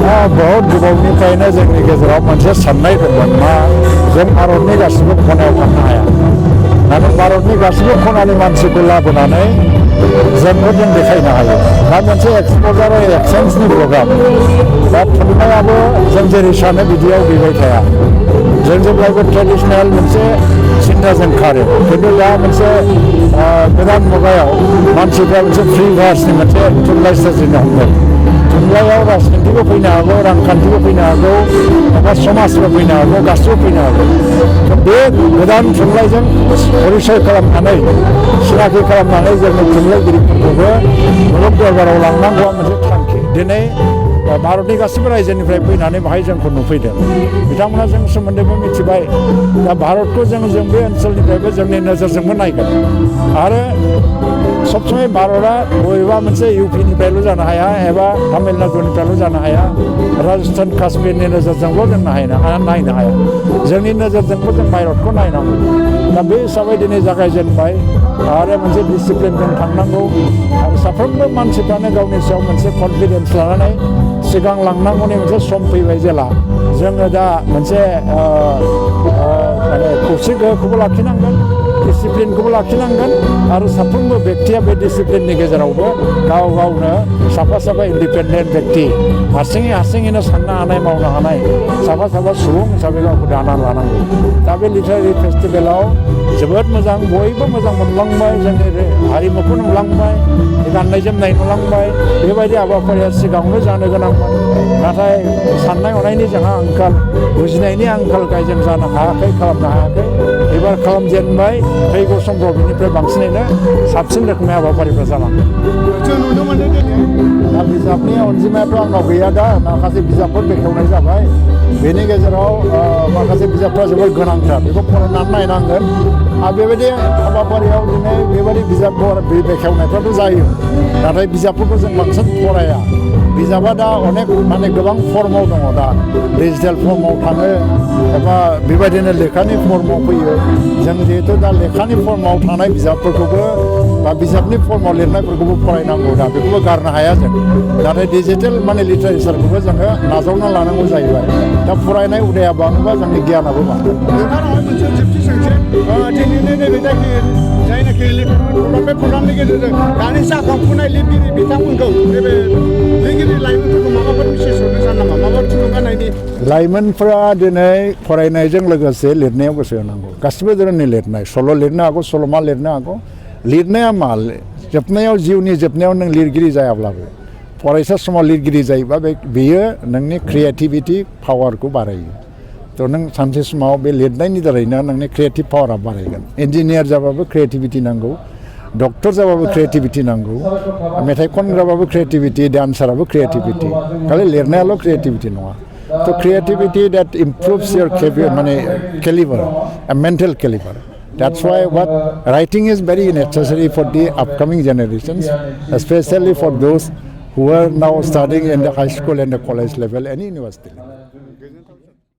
बहुत गोबावनिफ्रायनो जोंनि गेजेराव मोनसे साननाय दंमोन मा जों भारतनि गासिबो खनायाव थांनो हाया नाथाय भारतनि गासिबो खनानि मानसिखौ लाबोनानै जोंबो जों देखायनो हायो दा मोनसे एक्सप'जार एक्सचेन्जनि प्रग्राम दा थुनलाइयाबो जों जेरै सानो बिदियाव गैबाय थाया जों जेब्लायबो ट्रेडिसनेल मोनसे सिन्थाजों खारो खिन्थु दा मोनसे गोदान मुगायाव मानसिफ्रा मोनसे फ्रि भार्सनि मोनसे थुनलाइ सोरजिनो हमदों थुनलाइयाव राजखान्थिबो फैनो हागौ रांखान्थिबो फैनो हागौ एबा समाजबो फैनो हागौ गासिबो फैनो हागौ बे गोदान थुनलाइजों परिचय खालामनानै सिनाखि खालामनानै जोंनि थुनलाइगिरिफोरखौबो मुलुग दरबाराव लांनांगौआ मोनसे थांखि दिनै भारतनि गासिबो रायजोनिफ्राय फैनानै बाहाय जोंखौ नुफैदों बिथांमोना जों सोमोन्दैबो मिथिबाय दा भारतखौ जों बे ओनसोलनिफ्रायबो जोंनि नोजोरजोंबो नायगोन आरो सबसमाय भारतआ बबेबा मोनसे इउपिनिफ्रायल' जानो हाया एबा तामिलनाडुनिफ्रायल' जानो हाया राजस्थान काश्मीरनि नोजोरजोंल' जों नायनो हाया जोंनि नोजोरजोंबो जों भारतखौ नायनांगौ दा बे हिसाबै दिनै जागायजेनबाय आरो मोनसे डिसिप्लिनजों थांनांगौ आरो साफ्रोमबो मानसिफ्रानो गावनि सायाव मोनसे कनफिडेन्स लानानै सिगां लांनांगौनि मोनसे सम फैबाय जेला जोङो दा मोनसे माने खौसे गोहोखौबो लाखिनांगोन डिसिप्लिनखौबो लाखिनांगोन आरो साफ्रोमबो बेक्तिया बे डिसिप्लिननि गेजेरावबो गाव गावनो साफा इन्डिपेन्डेन्ट बेक्ति हारसिङैनो साननो हानाय मावनो हानाय साफा सुबुं हिसाबै गावखौ दाना लानांगौ दा बे लिटारेरि फेस्टिभेलाव जोबोद मोजां बयबो मोजां मोनलांबाय जोंनि हारिमुखौ नुलांबाय गाननाय जोमनाय नुलांबाय बेबायदि हाबाफारिया सिगाङावनो जानो गोनांमोन नाथाय साननाय हनायनि जोंहा आंखाल बुजिनायनि आंखालखाय जों जानो हायाखै खालामनो हायाखै एबार खालामजेनबाय फैगौ समफ्राव बिनिफ्राय बांसिनैनो साबसिन रोखोमै हाबाफारिफ्रा जालांगोन जों नुनो मोनो दिनै दा बिजाबनि अनजिमायाथ' आंनाव गैया दा माखासे बिजाबफोर बेखेवनाय जाबाय बेनि गेजेराव माखासे बिजाबफ्रा जोबोद गोनांथार बेखौ फरायनानै नायनांगोन आरो बेबायदि हाबाफारियाव दिनै बेबायदि बिजाब बेखेवनायफ्राथ' जायो नाथाय बिजाबफोरखौ जों बांसिन फराया बिजाबा दा अनेक माने गोबां फर्माव दङ दा डिजिटेल फर्माव थाङो एबा बेबायदिनो लेखानि फर्माव फैयो जों जिहेतु दा लेखानि फर्माव थानाय बिजाबफोरखौबो बा बिजाबनि फर्माव लिरनायफोरखौबो फरायनांगौ दा बेखौबो गारनो हाया जों नाथाय डिजिटेल माने लिटारेचारखौबो जोङो नाजावना लानांगौ जाहैबाय दा फरायनाय हुदाया बाङोबा जोंनि गियानाबो बांगोन नोंथांनाव मोनसे जोबथि सोंथि दिनैनि नैबे जायनाखि लिरगिरि बे प्रग्रामनि गेजेरजों दानि जाखांफुनाय लिरगिरि बिथांमोनखौ नैबे लिरगिरि लाइमोनफोरखौ माबाफोर मेसेज हरनो सानो नामा माबाफोर थुलुंगानायनि लाइमोनफोरा दिनै फरायनायजों लोगोसे लिरनायाव गोसो होनांगौ गासिबो धोरोमनि लिरनाय सल' लिरनो हागौ सल'मा लिरनो हागौ लिरनाया मा जोबनायाव जिउनि जोबनायाव नों लिरगिरि जायाब्लाबो फरायसा समाव लिरगिरि जायोबा बेयो नोंनि क्रिएटिभिटि पावारखौ बारायो थ' नों सानसे समाव बे लिरनायनि दारैनो नोंनि क्रिएटिभ पावारा बारायगोन इन्जिनियार जाबाबो क्रिएटिभिटि नांगौ डक्टर जाबाबो क्रिएटिभिटि नांगौ मेथाइ खनग्राबाबो क्रिएटिभिटि डान्साराबो क्रिएटिभिटि खालि लिरनायाल' क्रिएटिभिटि नङा थ' creativity that improves your caliber and mental caliber. That's why what writing is very necessary for the upcoming generations, especially for those who are now studying in the high school and the college level and university level.